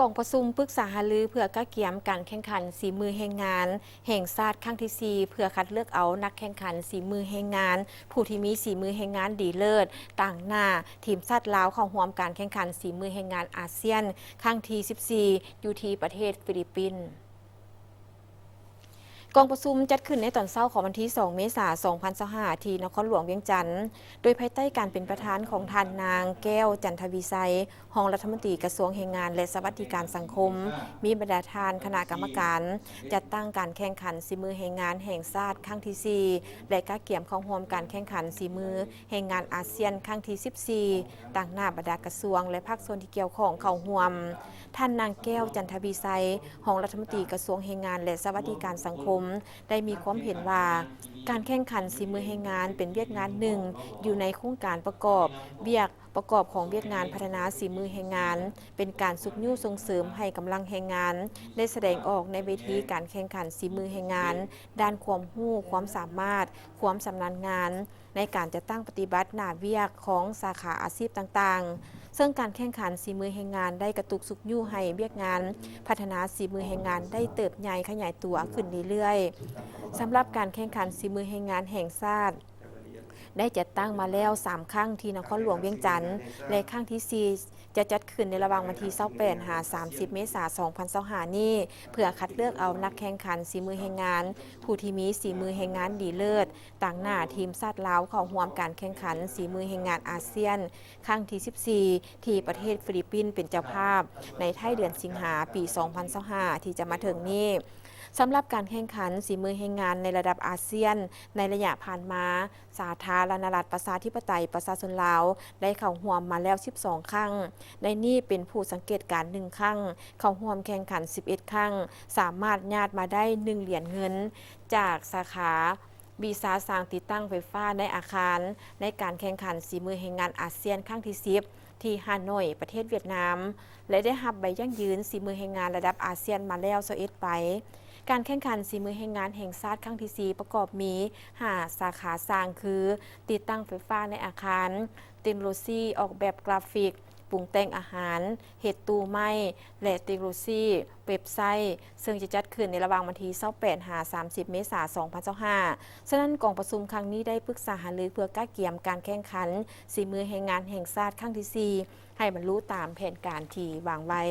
ກອງປະຊຸມປຶກສາຫາລືເພື່ອກະກຽມການແຂ່ງຂັນສີມືແຮງງານແຫ່ງຊາດຄັ້ງທີສີ່ ເພື່ອຄັດເລືອກເອົານັກແຂ່ງຂັນສີມືແຮງງານ ຜູ້ທີ່ມີສີມືແຮງງານດີເລີດຕາງໜ້າທີມຊາດລາວ ເຂົ້າຮ່ວມການແຂ່ງຂັນສີມືແຮງງານອາຊຽນຄັ້ງທີສິບສີ່ ຢູ່ທີ່ປະເທດຟີລິບປິນ. ກອງປະຊຸມຈັດຂຶ້ນໃນຕອນເຊົ້າຂອງວັນທີສອງ ເມສາ ສອງພັນຊາວຫ້າ ທີ່ນະຄອນຫຼວງວຽງຈັນ ໂດຍພາຍໃຕ້ການເປັນປະທານຂອງທ່ານນາງ ແກ້ວ ຈັນທະວິໄຊ ຮອງລັດຖະມົນຕີກະຊວງແຮງງານ ແລະ ສະຫວັດດີການສັງຄົມ, ມີບັນດາທ່ານຄະນະກຳມະການຈັດຕັ້ງການແຂ່ງຂັນສີມືແຮງງານແຫ່ງຊາດຄັ້ງທີສີ່ ແລະ ກະກຽມເຂົ້າຮ່ວມການແຂ່ງຂັນສີມືແຮງງານອາຊຽນຄັ້ງທີສິບສີ່ ຕາງໜ້າບັນດາກະຊວງ ແລະ ພາກສ່ວນທີ່ກ່ຽວຂ້ອງເຂົ້າຮ່ວມ. ທ່ານນາງ ແກ້ວ ຈັນທະວິໄຊ ຮອງລັດຖະມົນຕີກະຊວງແຮງງານ ແລະ ສະຫວັດດີການສັງຄົມ ໄດ້ມີຄວາມເຫັນວ່າ ການແຂ່ງຂັນສີມືແຮງງານເປັນວຽກງານໜຶ່ງຢູ່ໃນໂຄງການປະກອບວຽກ ປະກອບຂອງວຽກງານພັດທະນາສີມືແຮງງານ, ເປັນການຊຸກຍູ້ສົ່ງເສີມໃຫ້ກຳລັງແຮງງານໄດ້ສະແດງອອກໃນເວທີການແຂ່ງຂັນສີມືແຮງງານ ດ້ານຄວາມຮູ້, ຄວາມສາມາດ, ຄວາມຊຳນານງານ ໃນການຈັດຕັ້ງປະຕິບັດໜ້າວຽກຂອງສາຂາອາຊີບຕ່າງໆ, ເຊິ່ງການແຂ່ງຂັນສີມືແຮງງານໄດ້ກະຕຸກຊຸກຍູ້ໃຫ້ວຽກງານພັດທະນາສີມືແຮງງານໄດ້ເຕີບໃຫຍ່ຂະຫຍາຍຕົວຂຶ້ນເລື້ອຍໆ. ສຳລັບການແຂ່ງຂັນສີມືແຮງງານແຫ່ງຊາດ ໄດ້ຈັດຕັ້ງມາແລ້ວສາມຄັ້ງທີ່ນະຄອນຫຼວງວຽງຈັນ ແລະ ຄັ້ງທີສີ່ຈະຈັດຂຶ້ນໃນລະຫວ່າງວັນທີຊາວແປດ ຫາ ສາມສິບ ເມສາ ສອງພັນຊາວຫ້ານີ້ ເພື່ອຄັດເລືອກເອົານັກແຂ່ງຂັນສີມືແຮງງານ ຜູ້ທີ່ມີສີມືແຮງງານດີເລີດ ຕາງໜ້າທີມຊາດລາວເຂົ້າຮ່ວມການແຂ່ງຂັນສີມືແຮງງານອາຊຽນຄັ້ງທີສິບສີ່ ທີ່ປະເທດຟີລິບປິນເປັນເຈົ້າພາບ ໃນທ້າຍເດືອນສິງຫາ ປີສອງພັນຊາວຫ້າ ທີ່ຈະມາເຖິງນີ້. ສຳລັບການແຂ່ງຂັນສີມືແຮງງານໃນລະດັບອາຊຽນ ໃນໄລຍະຜ່ານມາ, ສາທາລະນະລັດປະຊາທິປະໄຕປະຊາຊົນລາວ ໄດ້ເຂົ້າຮ່ວມມາແລ້ວສິບສອງຄັ້ງ, ໃນນີ້ເປັນຜູ້ສັງເກດການໜຶ່ງຄັ້ງ, ເຂົ້າຮ່ວມແຂ່ງຂັນສິບເອັດຄັ້ງ, ສາມາດຍາດມາໄດ້ໜຶ່ງຫຼຽນເງິນ ຈາກສາຂາວິຊາຊ່າງຕິດຕັ້ງໄຟຟ້າໃນອາຄານ ໃນການແຂ່ງຂັນສີມືແຮງງານອາຊຽນຄັ້ງທີສິບ ທີ່ຮ່າໂນ້ຍ ປະເທດຫວຽດນາມ ແລະ ໄດ້ຮັບໃບຢັ້ງຢືນສີມືແຮງງານລະດັບອາຊຽນມາແລ້ວຊາວເອັດໃບ. ການແຂ່ງຂັນສີມືແຮງງານແຫ່ງຊາດຄັ້ງທີສີ່ ປະກອບມີຫ້າສາຂາຊ່າງຄື ຕິດຕັ້ງໄຟຟ້າໃນອາຄານ, ເຕັກໂນໂລຊີອອກແບບກຣາຟິກ, ປຸງແຕ່ງອາຫານ, ເຮັດຕູ້ໄມ້ ແລະ ເຕັກໂນໂລຊີເວັບໄຊ, ເຊິ່ງຈະຈັດຂຶ້ນໃນລະຫວ່າງວັນທີຊາວແປດ ຫາ ສາມສິບ ເມສາ ສອງພັນຊາວຫ້າ. ສະນັ້ນ ກອງປະຊຸມຄັ້ງນີ້ໄດ້ປຶກສາຫາລືເພື່ອກະກຽມການແຂ່ງຂັນສີມືແຮງງານແຫ່ງຊາດຄັ້ງທີສີ່ ໃຫ້ບັນລຸຕາມແຜນການທີ່ວາງໄວ້.